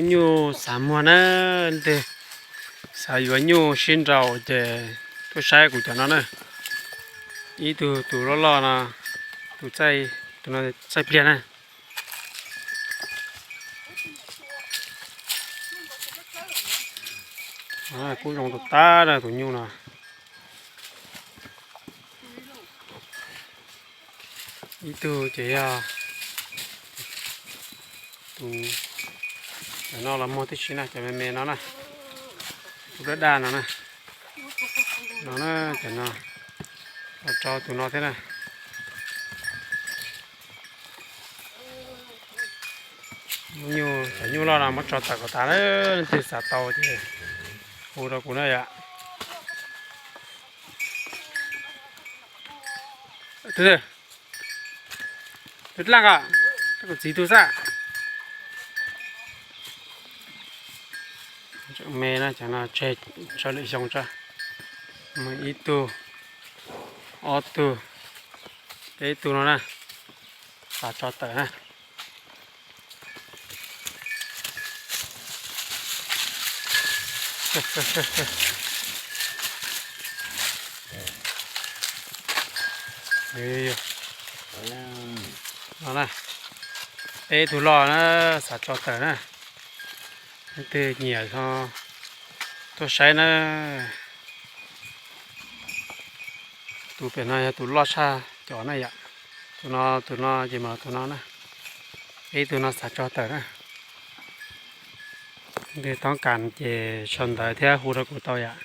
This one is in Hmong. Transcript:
Nyuj xav muag na, leej twg xav yuav nyuj sib nraus ces tuaj saib kuv cov no na. Ib tug tus loj loj no, tus txaij, tus no txaij pliag na. Kub zoo tag tag na tus nyuj no. Ib tug ces yog tus, cov no los muag tib si na, cov me me no na, tus daj daj no na, no na, cov no los tso tus no thiab na. Nyuj, cov nyuj loj no muab tso tawm kom tas na, leej twg xav tau ces hu rau kuv na yom. Tus dlaj ko, kuv txiv tus xwb. Me na, cov no tseg tso lwm xyoo tso. Muaj ib tug, ob tug, peb tug no na, xav tso tawm na. No na, peb tug loj na, xav tso tawm na. Leej twg nyiam ho tuaj saib na. Tus pem no yog tus loj tshaj cov na yom. Tus no, tus no ces mas tus no na. Peb tug no xav tso tawm na. Leej twg toob kas ces sau ntawv thiab hu rau kuv tau yom.